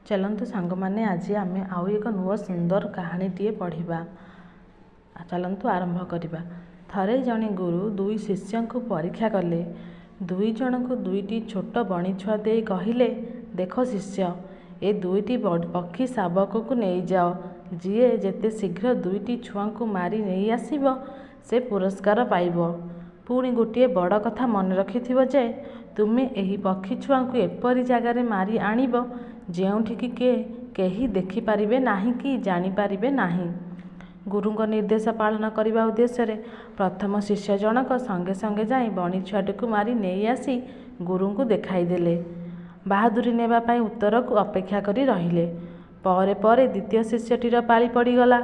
ଚାଲନ୍ତୁ ସାଙ୍ଗମାନେ, ଆଜି ଆମେ ଆଉ ଏକ ନୂଆ ସୁନ୍ଦର କାହାଣୀଟିଏ ପଢ଼ିବା। ଚାଲନ୍ତୁ ଆରମ୍ଭ କରିବା। ଥରେ ଜଣେ ଗୁରୁ ଦୁଇ ଶିଷ୍ୟଙ୍କୁ ପରୀକ୍ଷା କଲେ। ଦୁଇ ଜଣଙ୍କୁ ଦୁଇଟି ଛୋଟ ବଣିଛୁଆ ଦେଇ କହିଲେ, ଦେଖ ଶିଷ୍ୟ, ଏ ଦୁଇଟି ପକ୍ଷୀ ଶାବକକୁ ନେଇଯାଅ। ଯିଏ ଯେତେ ଶୀଘ୍ର ଦୁଇଟି ଛୁଆଙ୍କୁ ମାରି ନେଇ ଆସିବ, ସେ ପୁରସ୍କାର ପାଇବ। ପୁଣି ଗୋଟିଏ ବଡ଼ କଥା ମନେ ରଖିଥିବ ଯେ, ତୁମେ ଏହି ପକ୍ଷୀ ଛୁଆଙ୍କୁ ଏପରି ଜାଗାରେ ମାରି ଆଣିବ, ଯେଉଁଠିକି କେହି ଦେଖିପାରିବେ ନାହିଁ କି ଜାଣିପାରିବେ ନାହିଁ। ଗୁରୁଙ୍କ ନିର୍ଦ୍ଦେଶ ପାଳନ କରିବା ଉଦ୍ଦେଶ୍ୟରେ ପ୍ରଥମ ଶିଷ୍ୟ ଜଣକ ସଙ୍ଗେ ସଙ୍ଗେ ଯାଇ ବଣିଛୁଆଟିକୁ ମାରି ନେଇ ଆସି ଗୁରୁଙ୍କୁ ଦେଖାଇଦେଲେ। ବାହାଦୁରୀ ନେବା ପାଇଁ ଉତ୍ତରକୁ ଅପେକ୍ଷା କରି ରହିଲେ। ପରେ ପରେ ଦ୍ୱିତୀୟ ଶିଷ୍ୟଟିର ପାଳି ପଡ଼ିଗଲା।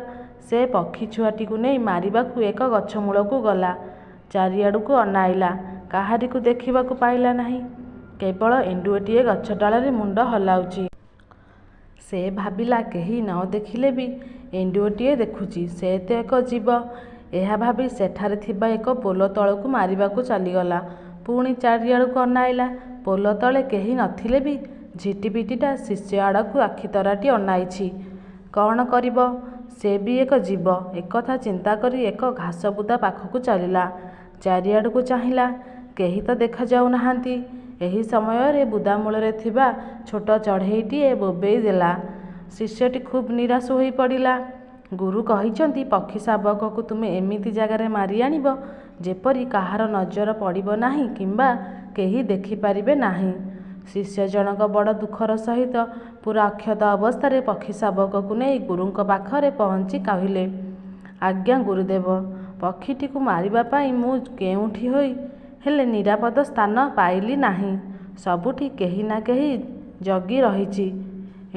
ସେ ପକ୍ଷୀ ଛୁଆଟିକୁ ନେଇ ମାରିବାକୁ ଏକ ଗଛମୂଳକୁ ଗଲା। ଚାରିଆଡ଼କୁ ଅନାଇଲା, କାହାରିକୁ ଦେଖିବାକୁ ପାଇଲା ନାହିଁ। କେବଳ ଏଣ୍ଡୁଅଟିଏ ଗଛ ଡାଳରେ ମୁଣ୍ଡ ହଲାଉଛି। ସେ ଭାବିଲା, କେହି ନ ଦେଖିଲେ ବି ଏଣ୍ଡୁଅଟିଏ ଦେଖୁଛି। ସେ ତ ଏକ ଜୀବ। ଏହା ଭାବି ସେଠାରେ ଥିବା ଏକ ପୋଲ ତଳକୁ ମାରିବାକୁ ଚାଲିଗଲା। ପୁଣି ଚାରିଆଡ଼କୁ ଅନାଇଲା। ପୋଲ ତଳେ କେହି ନଥିଲେ ବି ଝିଟିପିଟିଟା ଶିଷ୍ୟ ଆଡ଼କୁ ଆଖି ତରାଟି ଅନାଇଛି। କ'ଣ କରିବ? ସେ ବି ଏକ ଜୀବ। ଏକଥା ଚିନ୍ତାକରି ଏକ ଘାସବୁଦା ପାଖକୁ ଚାଲିଲା। ଚାରିଆଡ଼କୁ ଚାହିଁଲା, କେହି ତ ଦେଖାଯାଉ ନାହାନ୍ତି। ଏହି ସମୟରେ ବୁଦାମୂଳରେ ଥିବା ଛୋଟ ଚଢ଼େଇଟିଏ ବୋବେଇ ଦେଲା। ଶିଷ୍ୟଟି ଖୁବ୍ ନିରାଶ ହୋଇପଡ଼ିଲା। ଗୁରୁ କହିଛନ୍ତି, ପକ୍ଷୀ ଶାବକକୁ ତୁମେ ଏମିତି ଜାଗାରେ ମାରି ଆଣିବ, ଯେପରି କାହାର ନଜର ପଡ଼ିବ ନାହିଁ କିମ୍ବା କେହି ଦେଖିପାରିବେ ନାହିଁ। ଶିଷ୍ୟ ଜଣକ ବଡ଼ ଦୁଃଖର ସହିତ ପୂରା ଅକ୍ଷତ ଅବସ୍ଥାରେ ପକ୍ଷୀ ଶାବକକୁ ନେଇ ଗୁରୁଙ୍କ ପାଖରେ ପହଞ୍ଚି କହିଲେ, ଆଜ୍ଞା ଗୁରୁଦେବ, ପକ୍ଷୀଟିକୁ ମାରିବା ପାଇଁ ମୁଁ କେଉଁଠି ହେଲେ ନିରାପଦ ସ୍ଥାନ ପାଇଲି ନାହିଁ। ସବୁଠି କେହି ନା କେହି ଜଗି ରହିଛି।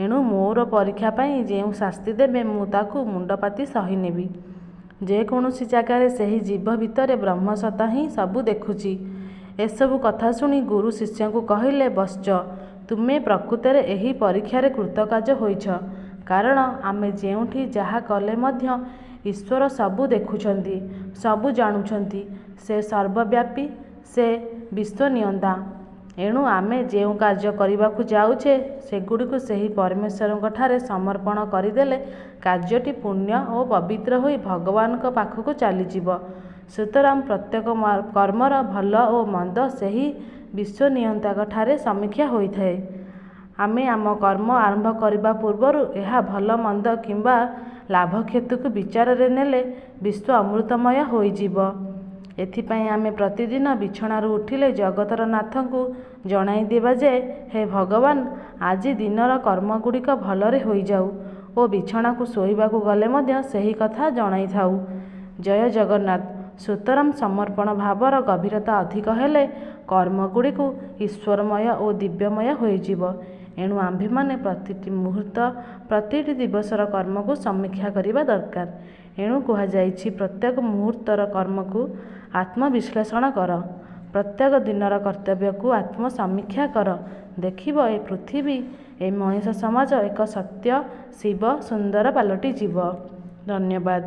ଏଣୁ ମୋର ପରୀକ୍ଷା ପାଇଁ ଯେଉଁ ଶାସ୍ତି ଦେବେ, ମୁଁ ତାକୁ ମୁଣ୍ଡପାତି ସହିନେବି। ଯେ କୌଣସି ଜାଗାରେ ସେହି ଜୀବ ଭିତରେ ବ୍ରହ୍ମସତ୍ତା ହିଁ ସବୁ ଦେଖୁଛି। ଏସବୁ କଥା ଶୁଣି ଗୁରୁ ଶିଷ୍ୟଙ୍କୁ କହିଲେ, ବତ୍ସ, ତୁମେ ପ୍ରକୃତରେ ଏହି ପରୀକ୍ଷାରେ କୃତକାର୍ଯ୍ୟ ହୋଇଛ। କାରଣ ଆମେ ଯେଉଁଠି ଯାହା କଲେ ମଧ୍ୟ ଈଶ୍ୱର ସବୁ ଦେଖୁଛନ୍ତି, ସବୁ ଜାଣୁଛନ୍ତି। ସେ ସର୍ବବ୍ୟାପୀ, ସେ ବିଶ୍ୱନିୟନ୍ତା। ଏଣୁ ଆମେ ଯେଉଁ କାର୍ଯ୍ୟ କରିବାକୁ ଯାଉଛେ, ସେଗୁଡ଼ିକୁ ସେହି ପରମେଶ୍ୱରଙ୍କଠାରେ ସମର୍ପଣ କରିଦେଲେ କାର୍ଯ୍ୟଟି ପୁଣ୍ୟ ଓ ପବିତ୍ର ହୋଇ ଭଗବାନଙ୍କ ପାଖକୁ ଚାଲିଯିବ। ସୁତରାଂ ପ୍ରତ୍ୟେକ କର୍ମର ଭଲ ଓ ମନ୍ଦ ସେହି ବିଶ୍ୱନିୟନ୍ତାଙ୍କଠାରେ ସମୀକ୍ଷା ହୋଇଥାଏ। ଆମେ ଆମ କର୍ମ ଆରମ୍ଭ କରିବା ପୂର୍ବରୁ ଏହା ଭଲ ମନ୍ଦ କିମ୍ବା ଲାଭ କ୍ଷତିକୁ ବିଚାରରେ ନେଲେ ବିଶ୍ୱ ଅମୃତମୟ ହୋଇଯିବ। ଏଥିପାଇଁ ଆମେ ପ୍ରତିଦିନ ବିଛଣାରୁ ଉଠିଲେ ଜଗତର ନାଥଙ୍କୁ ଜଣାଇଦେବା ଯେ, ହେ ଭଗବାନ, ଆଜି ଦିନର କର୍ମଗୁଡ଼ିକ ଭଲରେ ହୋଇଯାଉ ଓ ବିଛଣାକୁ ଶୋଇବାକୁ ଗଲେ ମଧ୍ୟ ସେହି କଥା ଜଣାଇଥାଉ। ଜୟ ଜଗନ୍ନାଥ। ସୁତରାଂ ସମର୍ପଣ ଭାବର ଗଭୀରତା ଅଧିକ ହେଲେ କର୍ମଗୁଡ଼ିକୁ ଈଶ୍ୱରମୟ ଓ ଦିବ୍ୟମୟ ହୋଇଯିବ। ଏଣୁ ଆମ୍ଭେମାନେ ପ୍ରତିଟି ମୁହୂର୍ତ୍ତ, ପ୍ରତିଟି ଦିବସର କର୍ମକୁ ସମୀକ୍ଷା କରିବା ଦରକାର। ଏଣୁ କୁହାଯାଇଛି, ପ୍ରତ୍ୟେକ ମୁହୂର୍ତ୍ତର କର୍ମକୁ ଆତ୍ମବିଶ୍ଳେଷଣ କର। ପ୍ରତ୍ୟେକ ଦିନର କର୍ତ୍ତବ୍ୟକୁ ଆତ୍ମସମୀକ୍ଷା କର। ଦେଖିବ, ଏ ପୃଥିବୀ, ଏ ମଣିଷ ସମାଜ ଏକ ସତ୍ୟ, ଶିବ, ସୁନ୍ଦର ପାଲଟିଯିବ। ଧନ୍ୟବାଦ।